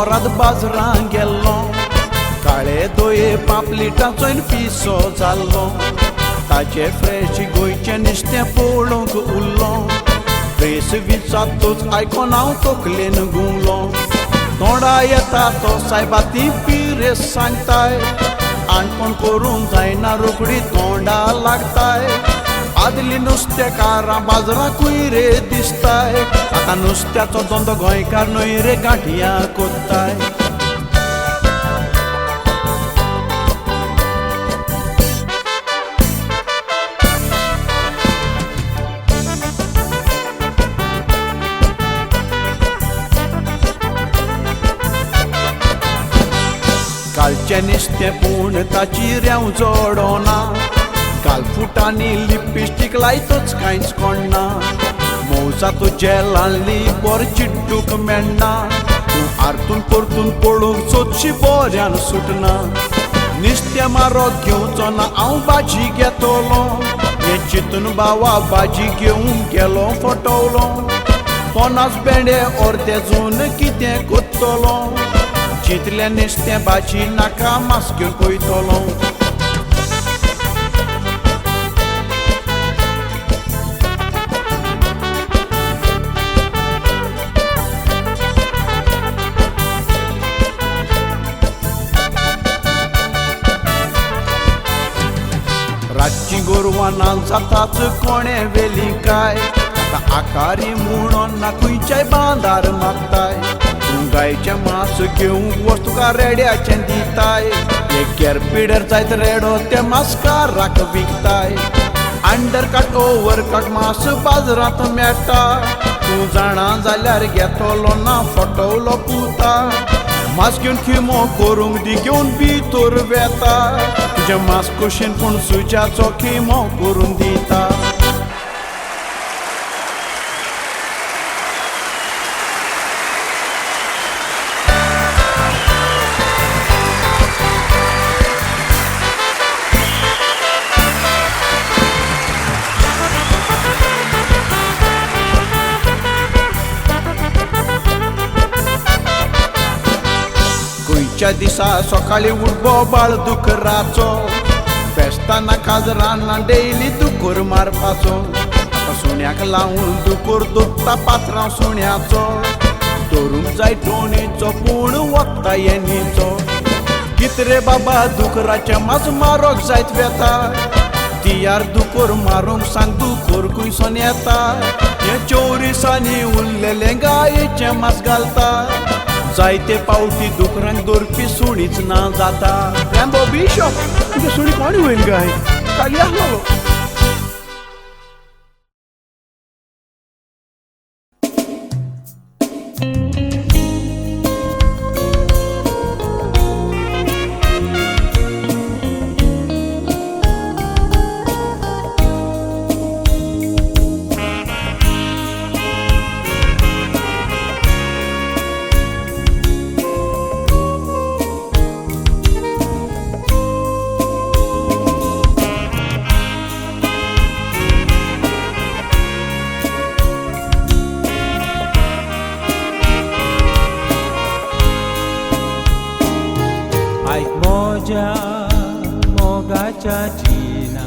मोराद बाजरां गेल्लो, काळे दोये पापलिटाचो पिसो जाल्लो. ताचे फ्रेश गोंयचें नुस्तें पळोवंक उरलो, प्रेस विचारतूच आयकोन हांव तकलेन घुंवलो. तोंडा येता तो सायबा ती पिरेस सांगताय, आणपण करूंक जायना रोखडी तोंडा लागताय. आदली नुस्तेकारां बाजराकूय रे दिसताय, आतां नुस्त्याचो धंदो गोंयकार न्हय रे गांठयां कोत्ताय. कालचें नुस्तें पूण ताची रेंव जोडना, गालफुटांनी लिपस्टीक लायतच कांयच कोणना. मोवजा जेलांली बरें चिड्डूक मेळना, तूं आरतून परतून पळोवंक सोदशी बऱ्यान सुटना. नुस्तें मारोत घेवचो ना हांव भाजी घेतलो, हें चिंतून बावा भाजी घेवंक गेलो फटवलो. पन्नास भेंडे अर्दे जून कितें कोत्तलो, चिंतलें नुस्तें भाजी नाका मास घेवन पळयतलो. रातची गोरवां ना जाताच कोणें व्हेली काय, आतां आकारी म्हणून ना खंयच्याय बांदार मागताय. तूं गायचें मांस घेवंक वच तुका रेड्याचें दिताय, एक केरपिडर जायत रेडो ते मास्काराक विकताय. अंडर कट ओवर कट मांस बाजारांत मेळटा, तूं जाणा जाल्यार घेतलो ना फटवलो पुता. मास घेवन खिमो करूंक दी घेवन भितर वेता, तुजें मास कुशीन पूण सुज्याचो खिमो करून दिता. खंयच्या दिसा सकाळी उठबो बाळ दुकराचो, फेस्ताना काजराना डेली दुकोर मारपाचो. आतां सुण्याक लावन दुकोर दोत्ता पात्रांव सुण्याचो, धरूंक जाय टोणीचो पूण वत्ता येनीचो. कितरे बाबा दुकराचें मास मारोक जायत वेता, तियार दुकोर मारूंक सांग दुकोर खंयसून येता. हें चोरिसांनी उरलेलें गायेचें मास घालता, जायते पावटी दुकरांक दवरपी सुणीच ना जाता. रॅम्बो बिशॉप तुगे सुणी कोण वयल काय काली आसलो. मोगाच्या चिना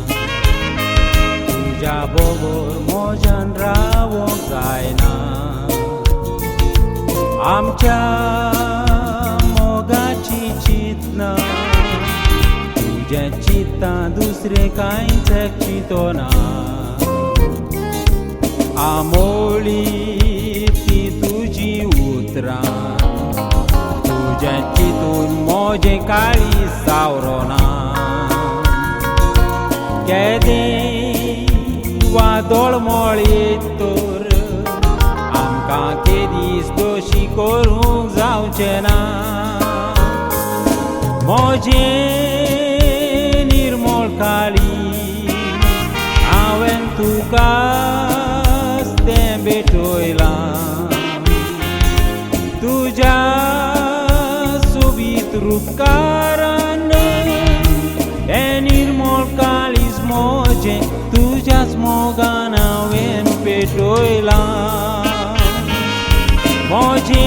तुज्या बगर मोजान रावोंक जायना, आमच्या मोगाची चिंतना तुजें चिंता दुसरें कांयच चिंतना. आमोळी ती तुजी उतरां तुजें चिंतून मोजें काळीज सावरोना. केदें वादळ मळयेत तर आमकां केदीस दोशी करूंक जावचें ना. म्हजें निर्मळ काळीज हांवें तुका तें भेटयलां, तुज्या सोबीत रुपकारान हें निर्मळ काळीज मोजें तुज्याच मोगान हांवें पेटयलां. म्हजें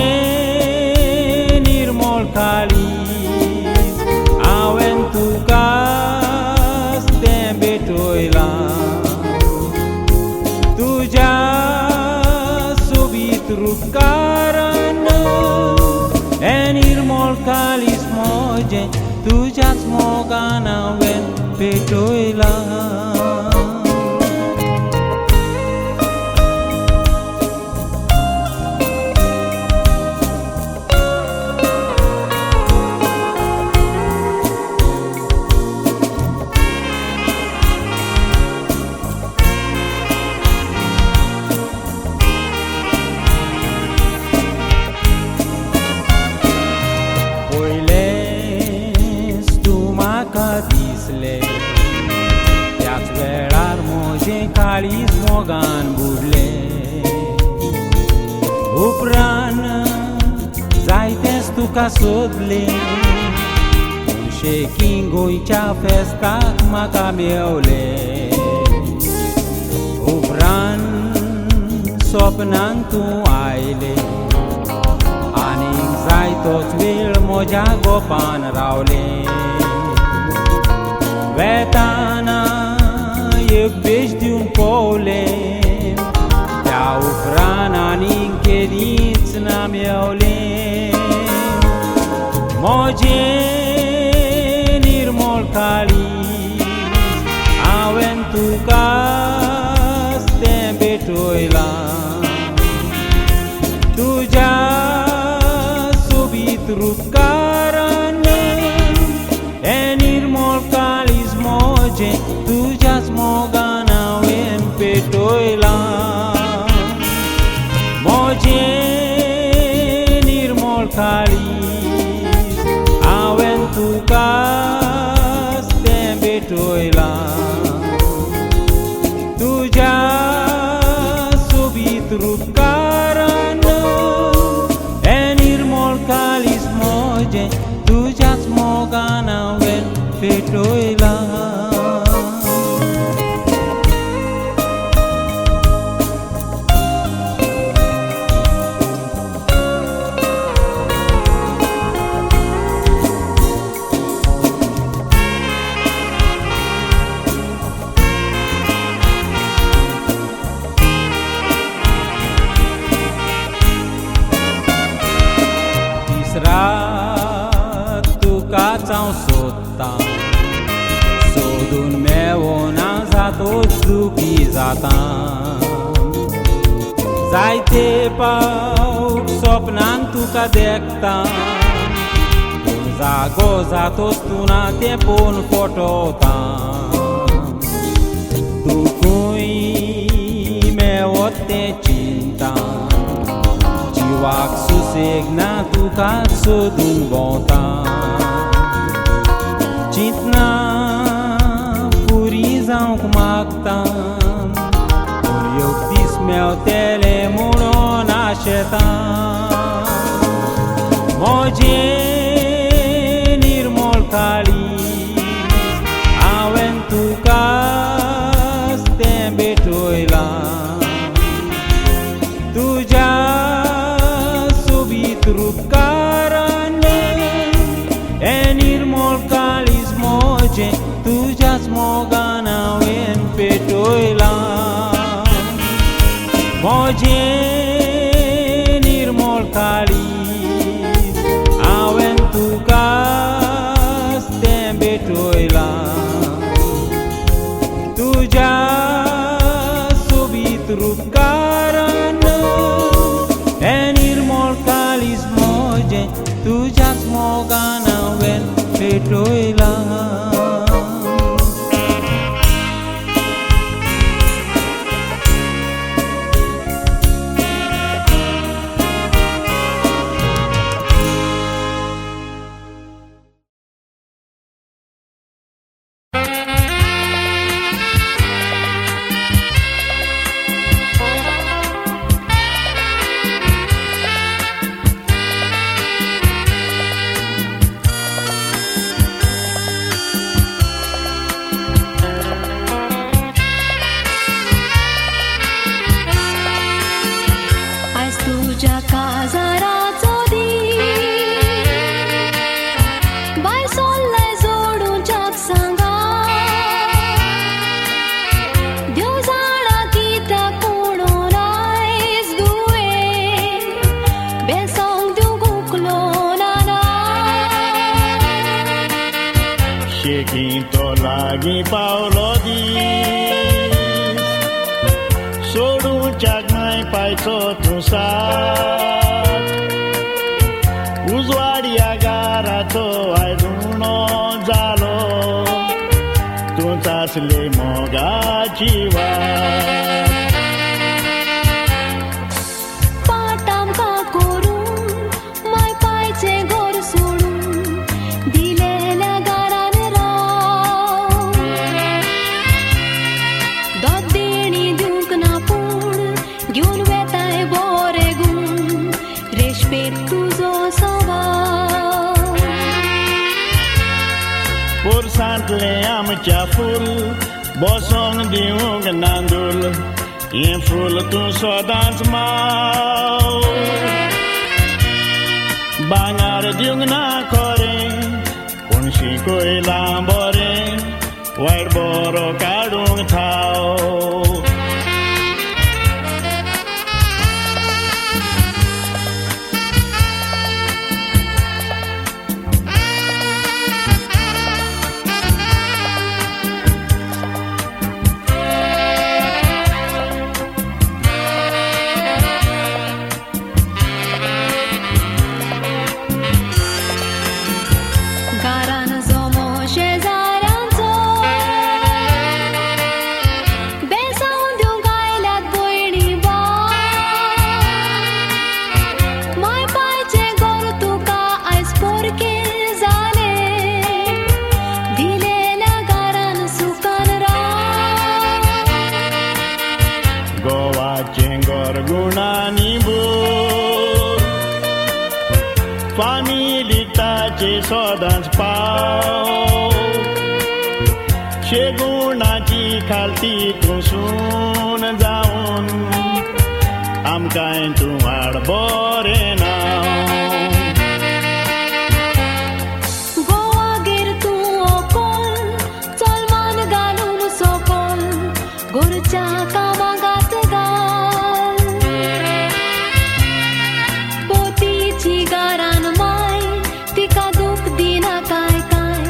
पेटयलां. पयलेंच तूं म्हाका दिसलें त्याच वेळार म्हजें काळीज मोगान बुडलें. उपरांत जायतेंच तुका सोदलें पूण शेकी गोंयच्या फेस्ताक म्हाका मेवलें. उपरांत सपनान तूं आयलें आनीक जायतोच वेळ म्हज्या गोपान रावलें. वेताना एक बेज दिवन पोवलें त्या उपरांत आनीक केदींच ना मेवलें. म्हजें निर्मळ काळीज हांवें तुकाच तें भेटयलां. तुज्या सोबीत रुपकारान हें निर्मळ काळीज म्हजें तुज्याच मोगान हांवें पेटयलां. म्हजें निर्मळ काळीज हांवें तुकाच तें भेटयलां. तुज्या सोबीत रुपकारान हें निर्मळ काळीज म्हजें तुज्याच मोगान हांवें पेटयलां. रात तुकाच हांव सोदतां सोदून मेवना जातोच दुखी जाता. जायते पावट सपनान तुका देखता पूण जागो जातोच तूं ना तें पळोवन फटवता. तूं खंय मेवत तें चिंता जिवाक सुसेग ना तुका सोदून भोंवता. चिंतना पुरी जावंक मागता पूण एक दीस मेवतलें म्हणून आशेता. म्हजें निर्मळ काळीज हांवें तुकाच तें भेटयलां. तुज्या सोबीत रुपकारान हें निर्मळ काळीज म्हजें तुज्याच मोगान हांवें पेटयलां. म्हजें निर्मळ काळीज हांवें तुकाच तें भेटयलां. तुज्या सोबीत रुपकारान हें निर्मळ काळीज म्हजें तुज्याच मोगान हांवें पेटयलां. लागीं पावलो दीस सोडूच्याक माय पायचो तूं साथ उजवाड ह्या गाराचो आयज उणो जालो तूंच आसली मोगाची वाट. पोरसांतलें आमच्या फूल बसोंक दिवंक नांदूल हें फूल तूं सदांच माव भांगर दिवंक ना खरें पूण शिकयलां बरें वायट बरो काडूंक थाव. फामिली सदांच पाव शेगुणाची खालती तूं सून जावन आमकांय तूं हाड बरें ना. गोवागेर तूं ओकोल चलमान घालून सोकोल गोरच्या कामागात घाल पोतीची गारान माय तिका दूख दिना काय काय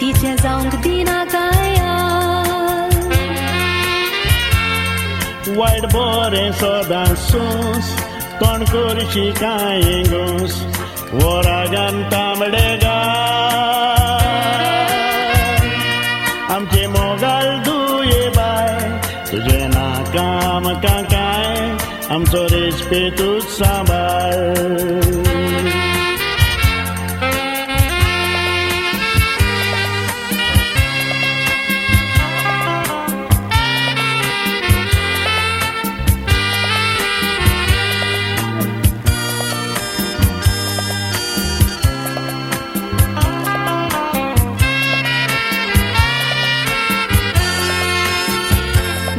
तिचें जावंक दिना काय. वायट बरें सदांच सोंस तोंड करशी कांय घोस वरागान तांबडे गाय आमचे मोगाल दुये बाय तुजें ना आमकां कांय आमचो रेस्पेतूच सांबाळ.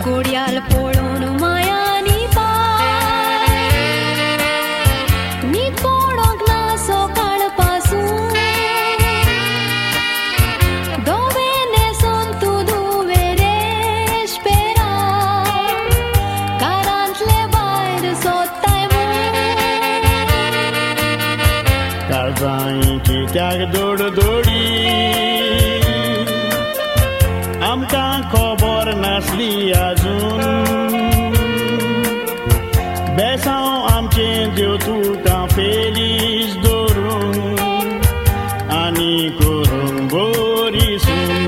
गोडयाल पळोवन मायानी पाय न्हीद पडोंक ना सकाळ पासून धवे न्हेसोन तूं धुवे रेशपेरा घरांतले भायर सोदताय म्हूण काळजांय कित्याक दोडदोडी आमकां खबर नासली आजून बेसांव आमचें देव तुका फेलीस दवरून आनी करूंक बरी सून.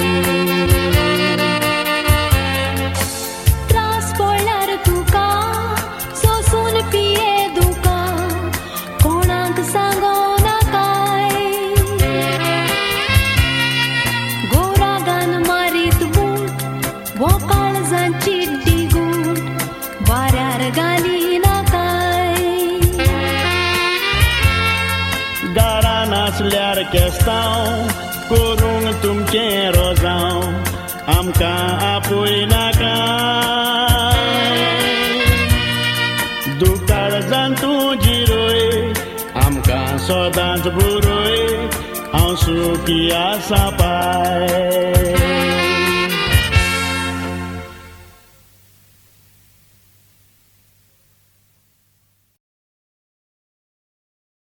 त्रास पडल्यार तुका सोसून पिये दुकां कोणाक सांगो नाकाय गोरागान मारीत बूट वो काळजांची डिगूट वाऱ्यार घाली नाकाय. गारान आसल्यार केस्तांव करूंक तुमचें रोजांव आमकां आपय नाका दुकाळजान तूं जिरोय आमकां सदांच बुरोय हांव सुखी आसा पाय.